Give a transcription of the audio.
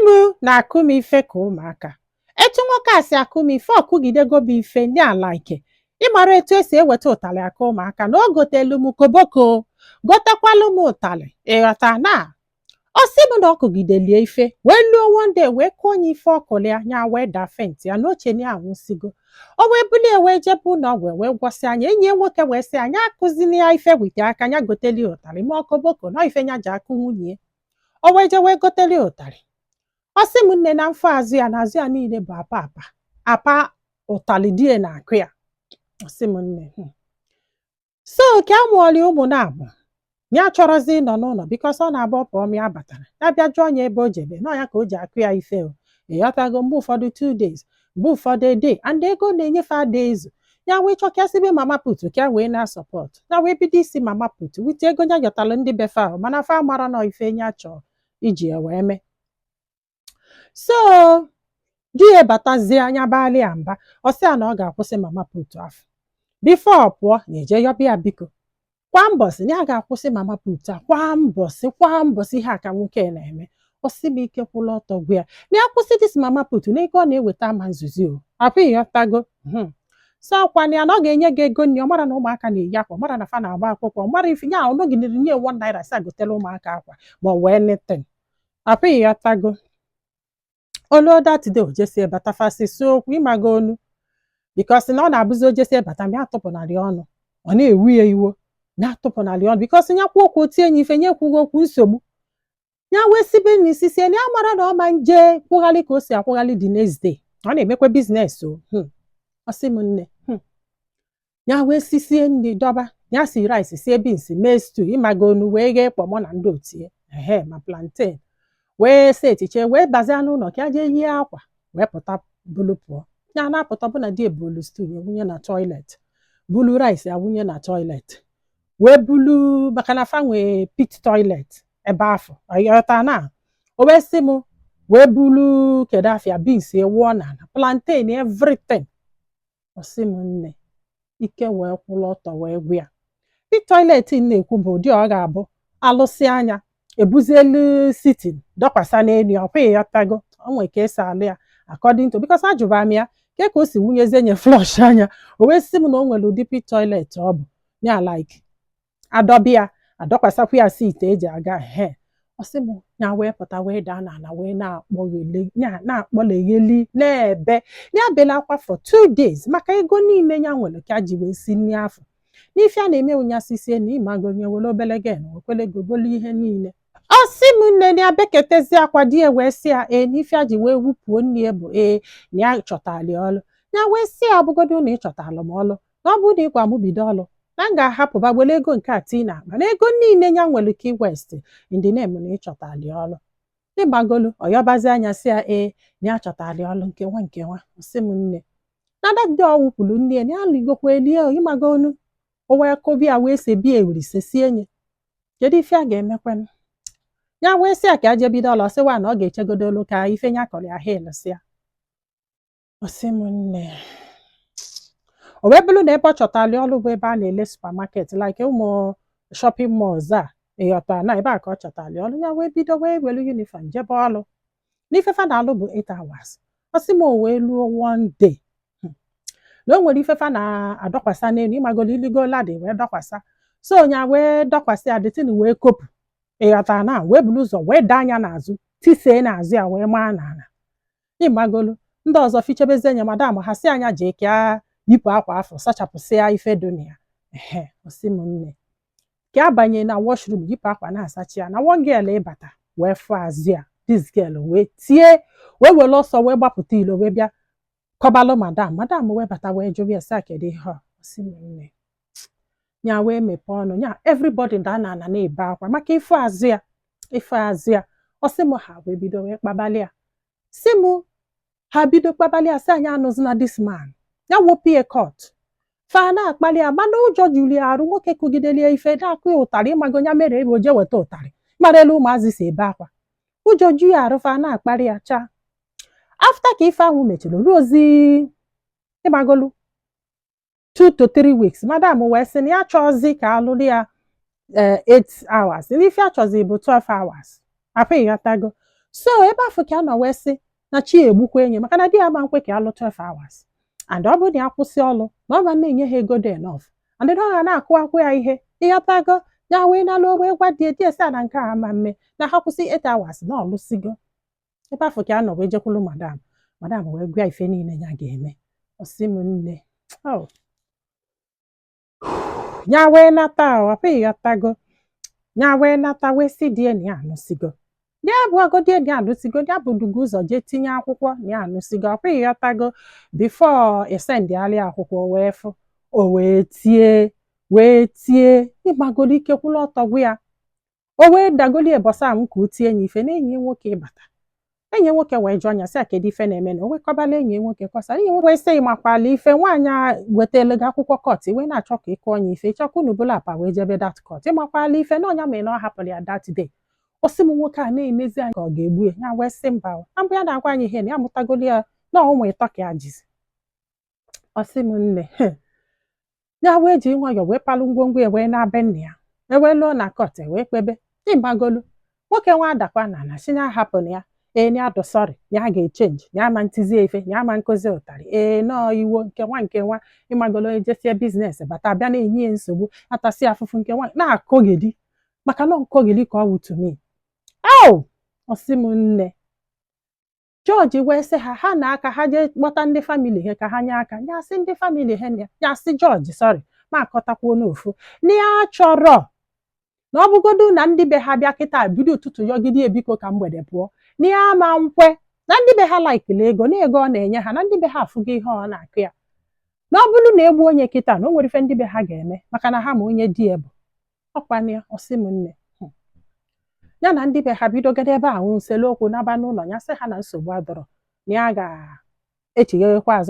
M na-akụ m ife ka ụmụaka. Etu nwoke a si akụ m ife, ọkụgidego m ife nye ala ike. Ịmara etu esi eweta ụtalị aka ụmụaka na o gotelu m koboko, gotekwalụ m ụtalị. Ịghọta na ọ sị m na ọ kụgidelie ife wee luo one day, wee kụọ onye ife ọkụlụ ya, nya wee daa faint ya na oche na ya anwụsigo. O wee bulie wee jebe ụlọ ọgwụ, wee gwọsị anya. Enyi ya nwoke wee sị anya akụzini ya ife wite aka ya, goteli ụtarị ma ọkoboko na ife ya ji akụ nwunye. O wee je wee goteli ụtarị. Ọ sị m nne, na mfọ azụ ya na azụ ya niile bụ apa apa apa ụtalị die na-akụ ya. Ọ sị m nne, So ka a mụọli ụmụ na-abụ, ya chọrọzi ịnọ n'ụlọ because ọ na-abụ ọ pụọ ma ya batara, ya bịa jụọ ya ebe o jebe nọ ya ka o ji akụ ya ife. O ịghọtago, mgbe ụfọdụ 2 days, mgbe ụfọdụ a day, and ego na-enyefe ada ezu. Ya wee chọ ka sibe mama put, ka wee na support ya, wee bido isi mama put wite ego ya yọtalụ ndị befe ahụ, mana fa mara nọ ife ya chọọ iji ya wee mee. So di ya batazie anya baali ya mba, ọ sị ya na ọ ga-akwụsị mama put afọ before ọ pụọ na eje yọba ya biko. Kwa mbọsị na ya ga-akwụsị mama put a, kwa mbọsị, kwa mbọsị, ihe a ka nwoke na-eme. Ọ sị m ike kwụla ọtọ gwa ya na ya kwụsị this mama put, na ego ọ na-eweta ama nzuzi o apụ. Ịghọtago? So ọkwa ya na ọ ga-enye gị ego nri, ọ mara na ụmụaka na-eyi akwa, ọ mara na fa na-agba akwụkwọ, ọ mara ife ya ọ nọgidere nye ₦1 sị agotela ụmụaka akwa ma ọ wee anything apụ. Ịghọtago? Olu that day o jesie bata, fasisi okwu ịmago onu because na ọ na-abụzi o jesie bata ma ya tụpụnarị ọnụ, ọ na-ewu ya iwo ya atụpụnarị ọnụ because ya kwuo okwu tie ya ife, nye ekwughị okwu nsogbu. Ya wee sibe n'isi sie na ya mara na ọ ma nje kwụghalị ka o si akwụghalị. The next day ọ na-emekwa business o. Ọ sị m nne, Ya wee sisie nri dọba, ya si rice, sie beans, mee stew, ịmago onu, wee ghee kpọmọ na ndị otie ehe ma plantain, wee setiche, wee bazie n'ụlọ ka ya jee yie akwa wee pụta bulu pụọ. Ya na-apụta bụ na di ebulu stew ya wunye na toilet, bulu rice ya wunye na toilet, wee bulu maka na fa nwee pit toilet ebe afọ. Ọghọta na o wee sị m wee bulu kedu afịa beans ewuọ na plantain, everything. Ọ sị m nne, ike wee kwụrụ ọtọ wee gwu ya. Pit toilet m na-ekwu bụ ụdị ọ ga-abụ alụsị anya ebuzielu sitting dọkwasa n'elu ya. Ọkwa ịghọtago, o nwee ka esi alụ ya according to because ajụba m ya ke ka o si wunyezie nye flush anya. O wee sị m na o nwere ụdị pit toilet ọ bụ ya, like adọbịa adọkwasakwa ya seat eji aga he. Ọ sị m ya wee pụta wee daa n'ala wee na-akpọgheli na-akpọlegheli na-ebe ya bela akwa for 2 days maka ego niile ya nwere ka ji wee si nri afọ n'ife a na-eme ụnyasị sie na ịmago nye were obele gen wekwele gogolo ihe niile. Ọ sị m nne, na ya beketezi akwa. Di ya wee sị ya ee, n'ife a ji wee wupụo nne ya bụ ee, na ya chọtali ọlụ. Ya wee sị ya ọbụgodo na ị chọtalụ m ọlụ, na ọ bụrụ na ịgwa m bido ọlụ, na m ga-ahapụba were ego nke a tii n'akpa, na ego niile ya nwere ka waste in the name na ịchọtali ọlụ. Ịgbagolu ọyọbazi anya sị ya ee, na ya chọtali ọlụ nkewa nkewa. Ọ sị m nne, na that ọ wupụrụ nne ya, na ya ligokwa elie. Ịmagonu, o wee kụbịa wee sebie ewuri sesie nye. Kedu ife a ga-emekwanụ? Ya wee sị ya ka ya jee bido ọlụ, ọsịwa na ọ ga-echegodolu ka ife ya kọrọ ya hel sị ya. Ọ sị m nne, o wee bụrụ na ebe ọ chọtali ọlụ bụ ebe a na-ele supermarket, like ụmụ shopping malls a. Ịghọta na ebe a ka ọ chọtali ọlụ. Ya wee bido wee were uniform jebe ọlụ n'ife fa na-alụ bụ 8 hours. Ọ sị m o wee luo one day na o nwere ife fa na-adọkwasa n'elu, ịmagolo iligo ladder wee dọkwasa. So nya wee dọkwasị ya, the thing wee kopụ. Ịghọta na wee buru ụzọ wee daa anya n'azụ, tisee n'azụ ya wee maa n'ala. Ịmagolu, ndị ọzọ fichebezie anya madam ha si anya jee ka yipụ akwa afọ sachapụsịa ife dị na ya. Ehe, ọsị m nne, ka abanye na washroom yipụ akwa na-asachi ya, na one girl ịbata wee fụ azụ ya. This girl wee tie, wee were ọsọ wee gbapụta ilo wee bịa kọbalụ madam. Madam wee bata wee jụrụ ya sị a, kedu ihe ọ? Ọsị m nne, ya wee mepee ọnụ ya, everybody daa na ana na-ebe akwa maka ịfụ azụ ya, ịfụ azụ ya. Ọsị m ha wee bido wee kpabalị ya, sị m ha bido kpabalị ya, sị anyị anụzina this man, ya wopie court. Fa na-akpali ya, mana ụjọ juru ya arụ. Nwoke kụgidelie ife, na-akụ ya ụtarị. Ịmago ya mere ebe o jee weta ụtarị, mara elu ụmụazị si ebe akwa, ụjọ ju ya arụ. Fa na-akparị ya chaa. After ka ife ahụ mechara ruo ozi, ịgbagolu 2 to 3 weeks, madam wee sị na ya chọọzi ka alụrụ ya 8 hours, n'ife achọzi bụ 12 hours. Apụ, ịghọtago? So ebe afọ ka a nọ wee sị na chi egbukwa enyi, maka na di ya ma nkwe ka ya lụ 12 hours, and ọ bụrụ na ya kwụsị ọlụ, na ọ ma na-enye ha ego dị enough, and na ọ ga na-akụ akwụ ya ihe. Ịghọtago? Ya wee nalụ, wee gwa die, die sị na nke a ama mme, na ha kwụsị 8 hours na ọlụsigo. Ebe afọ ka a nọ wee jekwulu madam. Madam wee gwa ife niile ya ga-eme. Ọ sị m nne, oh, ya wee nata. Ọ ịghọtago? Ya wee nata, wee sị die na ya anụsigo. Ya bụ agodi na ya anụsigo, ya bụ dugo ụzọ jee tinye akwụkwọ na ya anụsigo. Ọkwa ịghọtago? Before esendịalị akwụkwọ, wee fụ o wee tie, wee tie, ịgbagolo ike kwụlụ ọtọ gwa ya. O wee dagoli bọsa m ka o tie ya ife na enyi ya nwoke ịbata. Enyi ya nwoke wee jụọ ya sị ya kedu ife na-eme, na o wekọbala enyi ya nwoke kọsa. Enyi ya nwoke wee sị, ịmakwala ife nwaanyị a wetelu gị akwụkwọ court, wee na-achọ ka ị kụọ ya ife, ịchọkwa unu bụla apa wee jebe that court, ịmakwala ife na ọnya mere na ọ hapụrụ ya that day. Ọ sị m, nwoke a na-emezi anyị ka ọ ga-egbu ya. Ya wee sị mba o. Na mbụ ya na-agwa anyị ihe na ya mụtagolu ya na ụmụ ịtọ ka ya jizi. Ọ sị m nne, ya wee ji nwayọọ wee palụ ngwongwo ya wee na-be nna ya. Ewee lụọ na court, wee kpebe. Ịgbagolu nwoke nwa adakwa na ala si ya hapụ na ya, ee, na ya dụ sorry, na ya ga-echange, na ya ma ntizi efe, na ya ma nkụzi ụtarị, ee, nọọ iwo nke nwa nke nwa. Ịmagolo, ejesie business bata, bịa na-enye ya nsogbu, atasị afụfụ nke nwa na-akọgheli, maka na nkọgheli ka ọ wụ to me. Au, ọsị m nne, jọji wee sị ha, ha na aka ha jee kpọta ndị family ha ka ha nye aka. Ya sị ndị family ha, ya sị jọji, sorry, ma akọtakwuo n'ofu na ya chọrọ na ọ bụgodu na ndị be ha bịa kịta bido ụtụtụ yọgide ebiko ka mgbede pụọ, na ya ma nkwe, na ndị be ha laikili ego na ego ọ na-enye ha, na ndị be ha afụgo ihe ọ na-akụ ya, na ọ bụrụ na egbu onye kịta, na o nwere ife ndị be ha ga-eme, maka na ha ma onye di ya bụ ọkwana ya. Ọsị m nne, ya na ndị be ha bidogoro ebe ahụ nsele okwu, naba n'ụlọ. Ya sị ha na nsogbu adọrọ, na ya ga-echighekwa azụ.